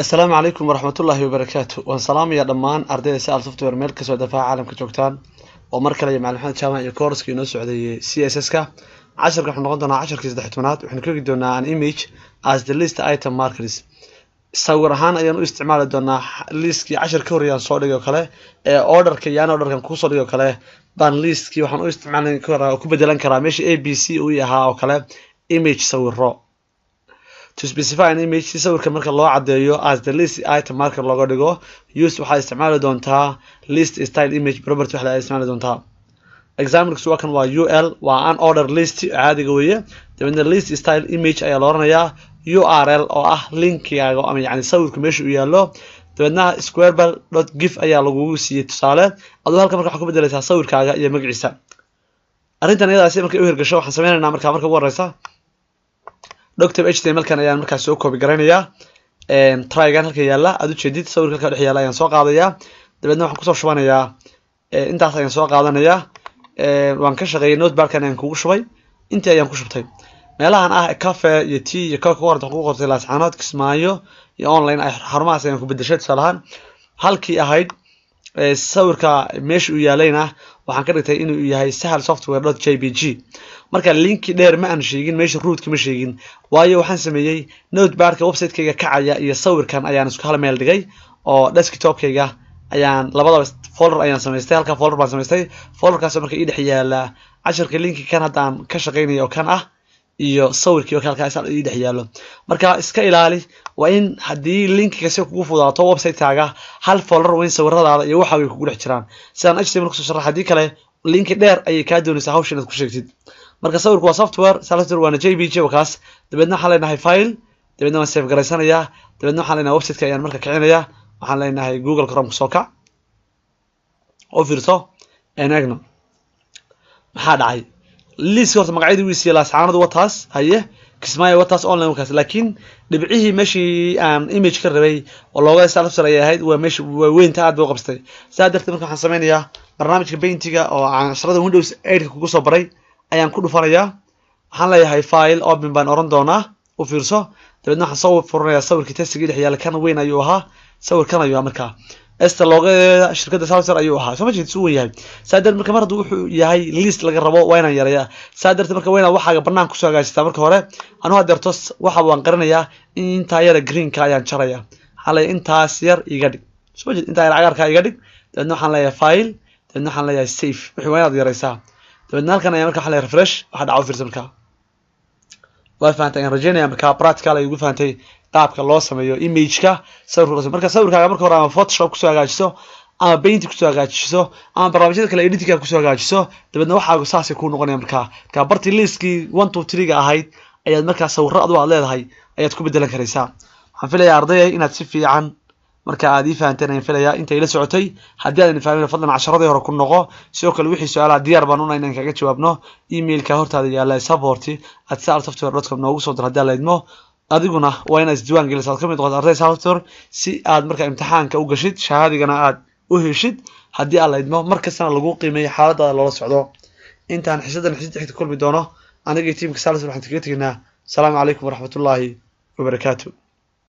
Assalaamu calaykum waraxmatullaahi wabarakaatu. Waan salaamayaa dhammaan ardayda Sahal Software meel kastoo daafaha caalamka joogtaan, oo mar kale iyo Macalin Maxamed Jaamac iyo course-ka inoo socday CSS-ka. Casharka wuxuu noqon doonaa casharkii 13aad. Waxaynu ka eegi doonaa an image as the list item markers. Sawir ahaan ayaan u isticmaali doonaa liistkii cashar ka horreeyaan soo dhigay oo kale, ee orderka iyo unorderkan kusoo dhigay oo kale baan liistkii waxaan u isticmaali karaa, ku bedelan karaa meesha A B C uu ahaa oo kale image, sawiro. To specify an image, si sawirka marka loo caddeeyo as the list item marker looga dhigo, use, waxaad isticmaali doontaa list style image property wax la isticmaali doontaa. Examples waa kan, waa ul, waa unorder list caadiga weeye. Dabeedna list style image ayaa la oranayaa, URL oo ah linkigaaga ama yacni sawirku meesha uu yaallo. Dabeedna squarebell.gif ayaa lagugu siiyey tusaale. Aduu halka marka waxaa ku bedelaysaa sawirkaaga iyo magaciisa. Arrintan iyadaasi markay u hirgasho, waxaan sameynaynaa marka ugu horeysa doctype HTML kan ayaan markaas soo copy garaynayaa. Trygan halka yaalla aad ujeedid, sawirka halka dhex yaalla ayaan soo qaadayaa. Dabeedna waxaan kusoo shubanayaa, intaas ayaan soo qaadanayaa. Waan ka shaqeeyay, notepad-kan ayaan kugu shubay, intii ayaan ku shubtay. Meelahan ah cafe iyo tea iyo coca ku qorta, ku qortay Laascaanood, Kismaayo iyo online, xarumahaas ayaan ku bedeshay. Tusaale ahaan, halkii ahayd sawirka meesha uu yaalayna waxaan ka dhigtay inuu yahay sahalsoftware.jpg. Marka linki dheer ma aan sheegin, meesha rootka ma sheegin, waayo waxaan sameeyey notepadka website-kayga kacaya iyo sawirkan ayaan isku hal meel dhigay, oo desktopkayga ayaan labadaba folder ayaan samaystay. Halka folder baan samaystay, folderkaas marka ii dhex yaala casharka, linki kan hadda aan ka shaqeynayo oo kan ah iyo sawirkii oo halkaas ii dhex yaalo. Marka iska ilaali, waa in haddii linkiga si kugu fudaato website-kaaga, hal folder waa in sawiradaada iyo waxaaga kugu dhex jiraan, sidaan HTML kusoo sharax. Haddii kale linki dheer ayay kaa doonaysaa hawsha inaad ku sheegtid. Marka sawirku waa software waana JPG kaas. Dabeedna waxaan leenahay file, dabeedna waan save garaysanayaa. Dabeedna waxaan leenahay websiteka ayaan marka kicinayaa. Waxaan leenahay Google Chrome soo kac oo fiirso, aan eegno maxaa dhacay. Liiska horta magacyadii wuu siiyey: Laascaanadu wataas, haye, Kismaayo wataas, online wakaas. Laakiin dhibcihii meeshii aan image ka rabay oo looga salafsar ayay ahayd, waa meesha waa weynta, aad bay u qabsatay. Saa darteed marka waxaan sameynayaa barnaamijka Paintiga oo aan casharada Windows 8 kugu soo baray ayaan ku dhufanayaa. Waxaan leeyahay file, open baan oran doonaa. U fiirso, dabeedna waxaan soo furanayaa sawirkii testiga dhex yaala. Kan weyn ayuu ahaa, sawirkan ayuu ahaa. Markaa esta loogadeeda shirkadda Salser ayuu ahaa. Soo ma jeed suu wen yahay? Saa darteed marka mar hadduu wuxuu yahay list laga rabo, waa inaan yareeyaa. Saa darteed marka waa inaad waxaaga banaan kusoo hagaajisaa marka hore. Anu hadeerto waxa waan qarinayaa, intaa yara greenka ayaan jaraya. Waxaan leeyahay intaas yar iga dhig. Soo ma jeed? Intaa yar cagaarka iga dhig. Dabeedna waxaan leeyahay file, dabeedna waxaan leeyahay save. Wixii waa inaad yaraysaa. Dabeedna halkan ayaa marka waxaan leeyahay refresh. Waxa dhaca u fiirsa. Markaa waa fahantay ayaan rajeynaya. Markaa practical ay ugu fahantay qaabka loo sameeyo imageka, sawirka loo sameeyo. Marka sawirkaaga marka hore ama Photoshop kusoo hagaajiso, ama Paint kusoo hagaajiso, ama barnaamijyada kale editingka kusoo hagaajiso, dabeedna waxaagu saasay kuu noqonaya. Markaa bartii liiskii 1 2 3 ga ahayd ayaad markaa sawirro adu aad leedahay ayaad ku bedelan karaysaa. Waxaan filayaa, ardayay, inaad si fiican marka aad ii fahanteen ayaan filayaa inta ila socotay. Haddii aadan fahmin, fadlan casharadii hore ku noqo. Sidoo kale wixii su-aalaha diyaar baan una inaan kaga jawaabno. Emailka hortaada yaalla support@sahalsoftware.com noogu soo dir haddii la idmo. Adiguna waa inaad isdiiwaan geliso, aad ka mid noqoto arday software, si aad marka imtixaanka u gashid, shahaadigana aad u heshid haddii aad la idmo, mar kastana lagu qiimeeyo, xaaladaada loola socdo. Intaan xisadan xisad xigta kulmi doono, anigii tiimka Salis waxaan kaga tegaynaa asalaamu calaykum waraxmatullaahi wabarakaatu.